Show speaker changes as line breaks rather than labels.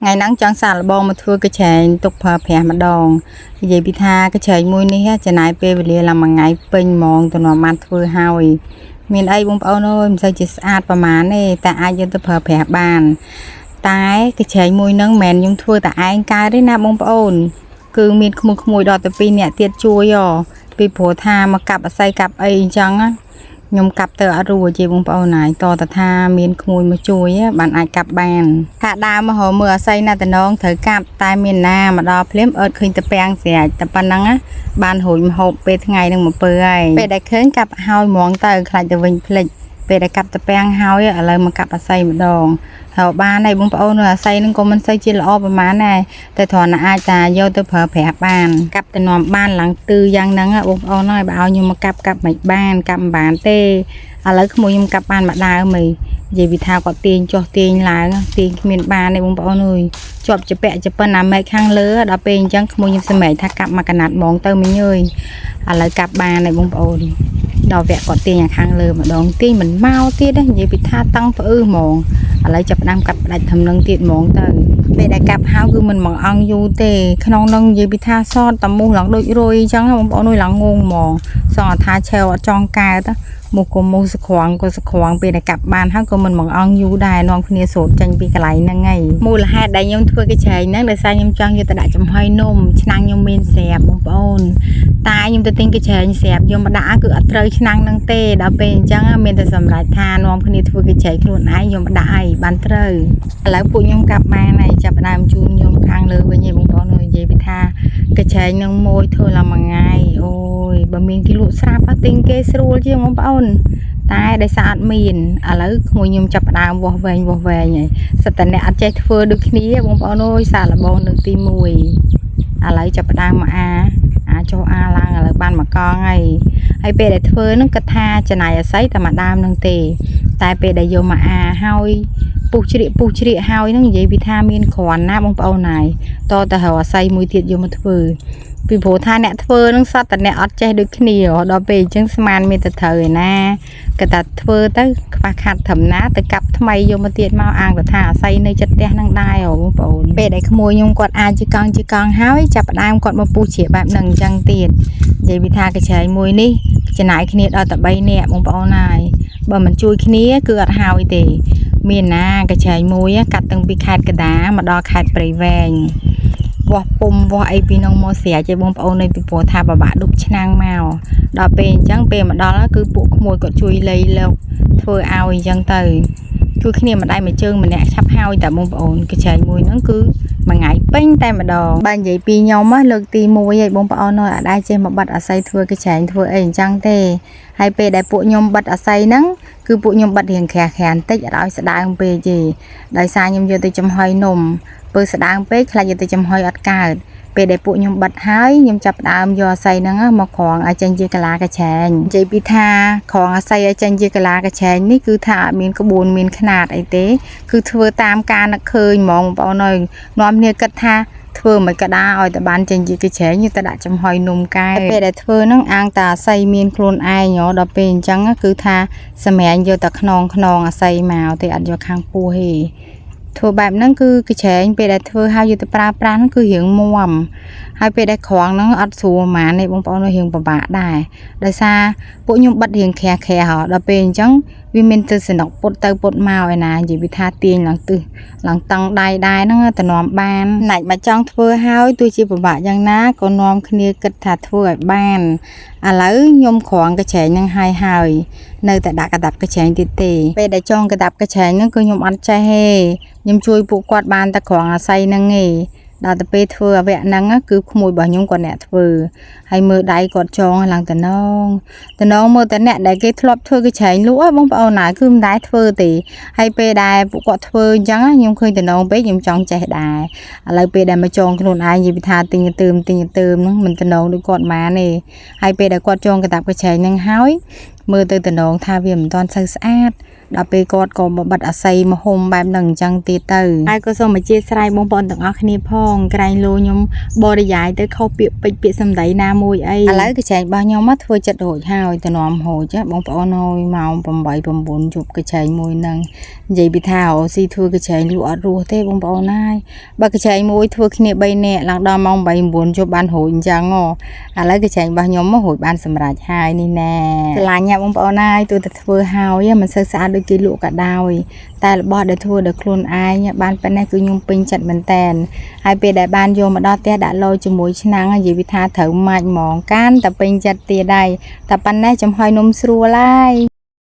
ថ្ងៃហ្នឹងចង់សាកល្បងមកធ្វើកញ្ច្រែងទុកប្រើប្រាស់ម្ដងនិយាយពីថាកញ្ច្រែងមួយនេះចំណាយពេលវេលាឡើងមួយថ្ងៃពេញហ្មងទៅនាំបានធ្វើហើយមានអីបងប្អូនអើយមិនសូវជាស្អាតប្រហែលទេតែអាចយកទៅប្រើប្រាស់បាន តែកញ្ច្រែងមួយហ្នឹងមិនមែនខ្ញុំធ្វើតែឯងកើតទេណាបងប្អូន គឺមានក្មួយៗដល់ទៅ2នាក់ទៀតជួយហ៎ពីព្រោះថាមកកាប់អស័យកាប់អីអញ្ចឹងណាខ្ញុំកាប់ទៅអត់រួចទេបងប្អូនណាយតតថាមានក្មួយមកជួយបានអាចកាប់បានថាដើមមករកមើលអស័យណាតំណងត្រូវកាប់តែមានណាមកដល់ភ្លាមអត់ឃើញតពាំងស្រេចតែប៉ុណ្ណឹងណាបានរួចមហូបពេលថ្ងៃនឹងមកពើហើយពេលដែលឃើញកាប់ហើយហ្មងទៅខ្លាចទៅវិញភ្លេចពេលដែលកាប់តពាំងហើយឥឡូវមកកាប់អស័យម្ដងហើយបានហើយបងប្អូនអាស័យនឹងក៏មិនសូវជាល្អប្រហែលដែរតែគ្រាន់តែអាចតាយកទៅប្រើប្រាស់បានកាប់ទៅនាំបានឡើងទឺយ៉ាងហ្នឹងបងប្អូនហើយបើឲ្យខ្ញុំមកកាប់កាប់មិនបានកាប់មិនបានទេឥឡូវក្មួយខ្ញុំកាប់បានមួយដើមហីនិយាយពីថាគាត់ទាញចុះទាញឡើងទាញគ្មានបានទេបងប្អូនអើយជាប់ចពាក់ចប៉ុនអាមែកខាងលើដល់ពេលអញ្ចឹងក្មួយខ្ញុំសម្រេចថាកាប់មកកណាត់ហ្មងទៅមិញអើយឥឡូវកាប់បានហើយបងប្អូនដល់វគ្គគាត់ទាញអាខាងលើម្ដងទាញមិនមកទៀតទេនិយាយពីថាតឹងផ្អឺហ្មងឥឡូវចាប់ផ្ដើមកាត់ផ្ដាច់ធំនឹងទៀតហ្មងទៅពេលដែលកាប់ហើយគឺមិនមកអង្គយូរទេក្នុងនឹងនិយាយពីថាសតតមូសឡើងដូចរុយអញ្ចឹងបងប្អូនអើយឡើងងងហ្មងសងថាឆេវអត់ចង់កើតមូសក៏មូសសក្រងក៏សក្រងពេលដែលកាប់បានហើយក៏មិនមកអង្គយូរដែរនាំគ្នាសូត្រចេញពីកន្លែងហ្នឹងហើយមូលហេតុដែលខ្ញុំធ្វើកញ្ច្រែងហ្នឹងដោយសារខ្ញុំចង់យកទៅដាក់ចំហុយនំឆ្នាំងខ្ញុំមានស្រាប់បងប្អូនតែខ្ញុំទៅទិញកញ្ច្រែងស្រាប់យកមកដាក់គឺអត់ត្រូវឆ្នាំងហ្នឹងទេដល់ពេលអញ្ចឹងមានតែសម្រេចថានាំគ្នាធ្វើកញ្ច្រែងខ្លួនឯងយកមកដាក់ឲ្យបានត្រូវឥឡូវពួកខ្ញុំកាប់បានហើយចាប់ផ្ដើមជូនខ្ញុំខាងលើវិញឯងបងប្អូននិយាយពីថាកញ្ច្រែងនឹងមួយធ្វើឡើងមួយថ្ងៃអូយបើមានគេលក់ស្រាប់អត់ទិញគេស្រួលជាងបងប្អូនតែដោយសារអត់មានឥឡូវក្មួយខ្ញុំចាប់ផ្ដើមវាស់វែងវាស់វែងហើយសិតតែអ្នកអត់ចេះធ្វើដូចគ្នាបងប្អូនអើយសាកល្បងលើកទី1ឥឡូវចាប់ផ្ដើមមកអាអាចុះអាឡើងឥឡូវបានមកកង់ហើយហើយពេលដែលធ្វើហ្នឹងគិតថាចំណាយអាស័យតែមួយដើមហ្នឹងទេតែពេលដែលយកមកអាហើយពុះជ្រៀកពុះជ្រៀកហើយហ្នឹងនិយាយពីថាមានគ្រាន់ណាបងប្អូនហើយតទៅរកអាស័យមួយទៀតយកមកធ្វើពីព្រោះថាអ្នកធ្វើនឹងសត្វតែអ្នកអត់ចេះដូចគ្នាដល់ពេលអញ្ចឹងស្មានមានតែត្រូវឯណាគេថាធ្វើទៅខ្វះខាតត្រឹមណាទៅកាប់ថ្មីយកមកទៀតមកអាងទៅថាអាស័យនៅចិត្តផ្ទះនឹងដែរបងប្អូនពេលដែលក្មួយខ្ញុំគាត់អាចជាកង់ជាកង់ហើយចាប់ផ្ដើមគាត់មកពុះជ្រៀកបែបហ្នឹងអញ្ចឹងទៀតនិយាយពីថាកញ្ច្រែងមួយនេះចំណាយគ្នាដល់តែ3នាក់បងប្អូនហើយបើមិនជួយគ្នាគឺអត់ហើយទេមានណាកញ្ច្រែងមួយកាត់តាំងពីខេត្តកដាមកដល់ខេត្តព្រៃវែងវាស់ពុំវាស់អីពីនោះមកស្រាច់ឯបងប្អូននៃពីព្រោះថាបបាក់ដប់ឆ្នាំងមកដល់ពេលអញ្ចឹងពេលមកដល់គឺពួកក្មួយគាត់ជួយលៃលោកធ្វើឲ្យអញ្ចឹងទៅជួយគ្នាម្ដាយមួយជើងម្នាក់ឆាប់ហើយតែបងប្អូនកញ្ច្រែងមួយហ្នឹងគឺមួយថ្ងៃពេញតែម្ដងបើនិយាយពីខ្ញុំលើកទី1ហើយបងប្អូនអត់ដែរចេះមកបិទអាស័យធ្វើកញ្ច្រែងធ្វើអីអញ្ចឹងទេហើយពេលដែលពួកខ្ញុំបិទអាស័យហ្នឹងគឺពួកខ្ញុំបិទរៀងក្រាស់ក្រានតិចអត់ឲ្យស្ដើងពេកទេដោយសារខ្ញុំយកទៅចំហុយនំពើស្ដើងពេកខ្លាចយកទៅចំហុយអត់កើតពេលដែលពួកខ្ញុំបិទហើយខ្ញុំចាប់ផ្ដើមយកអាស័យហ្នឹងមកក្រងឲ្យចេញជាកាឡាកញ្ឆែងនិយាយពីថាក្រងអាស័យឲ្យចេញជាកាឡាកញ្ឆែងនេះគឺថាអត់មានក្បួនមានខ្នាតអីទេគឺធ្វើតាមការនឹកឃើញហ្មងបងប្អូនអើយនាំគ្នាគិតថាធ្វើមិនក៏ដែរឲ្យតែបានចេញជាកញ្ច្រែងយកទៅដាក់ចំហុយនំកែពេលដែលធ្វើហ្នឹងអាងតាអាស័យមានខ្លួនឯងដល់ពេលអញ្ចឹងគឺថាសម្រាញយកតែខ្នងខ្នងអាស័យមកទេអត់យកខាងពោះទេធ្វើបែបហ្នឹងគឺកញ្ច្រែងពេលដែលធ្វើហើយយកទៅប្រើប្រាស់ហ្នឹងគឺរៀងមាំហើយពេលដែលក្រងហ្នឹងអត់ស្រួលហ្មងទេបងប្អូនរៀងពិបាកដែរដោយសារពួកខ្ញុំបិទរៀងក្រាស់ក្រាស់ហ៎ដល់ពេលអញ្ចឹងវាមានទៅសនុកពុតទៅពុតមកឯណានិយាយពីថាទាញឡើងទឹះឡើងតឹងដៃដែរហ្នឹងទៅនាំបានណាច់មកចង់ធ្វើហើយទោះជាពិបាកយ៉ាងណាក៏នាំគ្នាគិតថាធ្វើឲ្យបានឥឡូវខ្ញុំក្រងកញ្ច្រែងហ្នឹងហើយហើយនៅតែដាក់កដាប់កញ្ច្រែងទៀតទេពេលដែលចងកដាប់កញ្ច្រែងហ្នឹងគឺខ្ញុំអត់ចេះទេខ្ញុំជួយពួកគាត់បានតែក្រងអាស័យហ្នឹងឯងដល់ទៅពេលធ្វើអវៈហ្នឹងគឺក្មួយរបស់ខ្ញុំគាត់អ្នកធ្វើហើយមើលដៃគាត់ចងឡើងតំណងតំណងមើលតែអ្នកដែលគេធ្លាប់ធ្វើកញ្ច្រែងលក់បងប្អូនណាគឺមិនដែរធ្វើទេហើយពេលដែលពួកគាត់ធ្វើអញ្ចឹងខ្ញុំឃើញតំណងពេកខ្ញុំចង់ចេះដែរឥឡូវពេលដែលមកចងខ្លួនឯងនិយាយពីថាទិញទៅទិញទៅហ្នឹងមិនតំណងដូចគាត់បានទេហើយពេលដែលគាត់ចងកតាបកញ្ច្រែងហ្នឹងហើយមើលទៅតំណងថាវាមិនទាន់សូវស្អាត ដល់ពេលគាត់ក៏មកបិទអាស័យមកហុំបែបហ្នឹងអញ្ចឹងទៀតទៅហើយក៏សូមអធិស្ឋានបងប្អូនទាំងអស់គ្នាផងក្រែងលោខ្ញុំបរិយាយទៅខុសពាក្យពេចន៍ពាក្យសម្ដីណាមួយអីឥឡូវកញ្ចែងរបស់ខ្ញុំមកធ្វើចិត្តរួចហើយទៅនាំហូចបងប្អូនអើយម៉ោង8 9យប់កញ្ចែងមួយហ្នឹងនិយាយពីថារកស៊ីធ្វើកញ្ចែងលក់អត់រស់ទេបងប្អូនណាយបើកញ្ចែងមួយធ្វើគ្នា3នាក់ឡើងដល់ម៉ោង8 9យប់បានរួចអញ្ចឹងហ៎ឥឡូវកញ្ចែងរបស់ខ្ញុំមករួចបានសម្រេចហើយនេះណែស្រឡាញ់ណាស់បងប្អូនណាយទោះតែធ្វើហើយមិនសូវស្អាតដូចគេលក់ក៏ដោយតែរបស់ដែលធ្វើដោយខ្លួនឯងបានប៉ុណ្ណេះគឺខ្ញុំពេញចិត្តមែនតែនហើយពេលដែលបានយកមកដល់ផ្ទះដាក់លជាមួយឆ្នាំងនិយាយពីថាត្រូវម៉ាច់ហ្មងកាន់តែពេញចិត្តទៀតដែរតែប៉ុណ្ណេះចំហុយនំស្រួលហើយ។